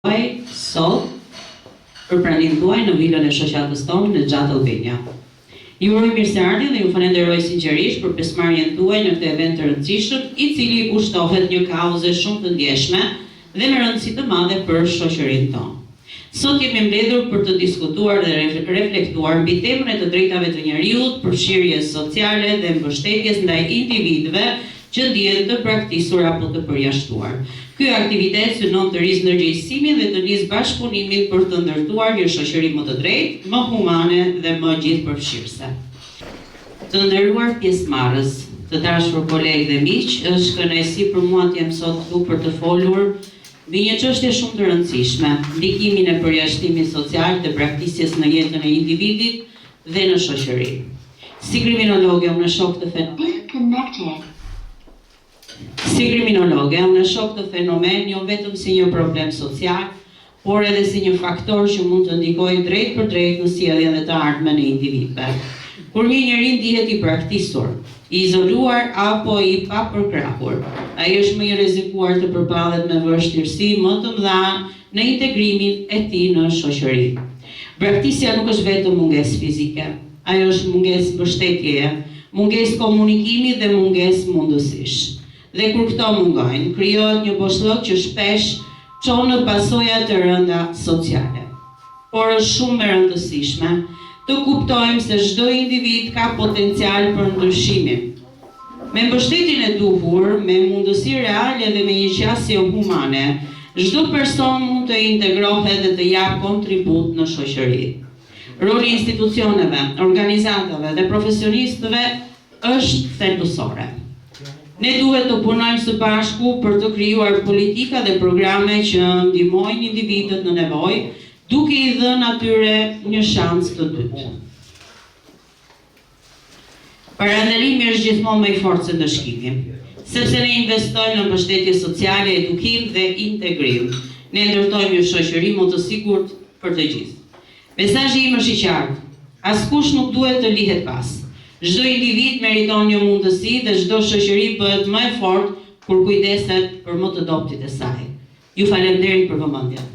Tuaj sot për praninë tuaj në vilën e shoqatës tonë Nexhat Albania. Ju uroj mirëseardhjen dhe ju falenderoj sinqerisht për pjesëmarrjen tuaj në këtë event të rëndësishëm, i cili i kushtohet një kauze shumë të ndjeshme dhe me rëndësi të madhe për shoqërinë tonë. Sot jemi mbledhur për të diskutuar dhe reflektuar mbi temën e të drejtave të njeriut, përfshirjes sociale dhe mbështetjes ndaj individëve që ndihen të braktisur apo të përjashtuar. Ky aktivitet synon të rrisë ndërgjegjësimin dhe të nisë bashkëpunimin për të ndërtuar një shoqëri më të drejtë, më humane dhe më gjithëpërfshirëse. Të nderuar pjesëmarrës, të dashur kolegë dhe miq, është kënaqësi për mua të jem sot këtu për të folur mbi një çështje shumë të rëndësishme, ndikimin e përjashtimit social dhe braktisjes në jetën e individit dhe në shoqëri. Si kriminologe, unë e shoh këtë fenomen. Disconnected. Si kriminologe, unë e shoh këtë fenomen jo vetëm si një problem social, por edhe si një faktor që mund të ndikojë drejtpërdrejt në sjelljen dhe të ardhmen e individëve. Kur një njeri ndihet i braktisur, i izoluar apo i papërkrahur, ai është më i rrezikuar të përballet me vështirësi më të mëdha në integrimin e tij në shoqëri. Braktisja nuk është vetëm mungesë fizike, ajo është mungesë mbështetjeje, mungesë komunikimi dhe mungesë mundësish. Dhe kur këto mungojnë, krijohet një boshllëk që shpesh çon në pasoja të rënda sociale. Por është shumë e rëndësishme të kuptojmë se çdo individ ka potencial për ndryshimin. Me mbështetjen e duhur, me mundësi reale dhe me një qasje humane, çdo person mund të integrohet dhe të japë kontribut në shoqëri. Roli i institucioneve, organizatave dhe profesionistëve është thelbësore. Ne duhet të punojmë së bashku për të krijuar politika dhe programe që ndihmojnë individët në nevojë, duke i dhënë atyre një shans të dytë. Parandalimi është gjithmonë më i fortë se ndëshkimi, sepse ne investojmë në mbështetje sociale, edukim dhe integrim. Ne ndërtojmë një shoqëri më të sigurt për të gjithë. Mesazhi im është i qartë, askush nuk duhet të lihet pas. Çdo individ meriton një mundësi dhe çdo shoqëri bëhet më e fortë kur kujdeset për më të dobëtit e saj. Ju faleminderit për vëmendjen.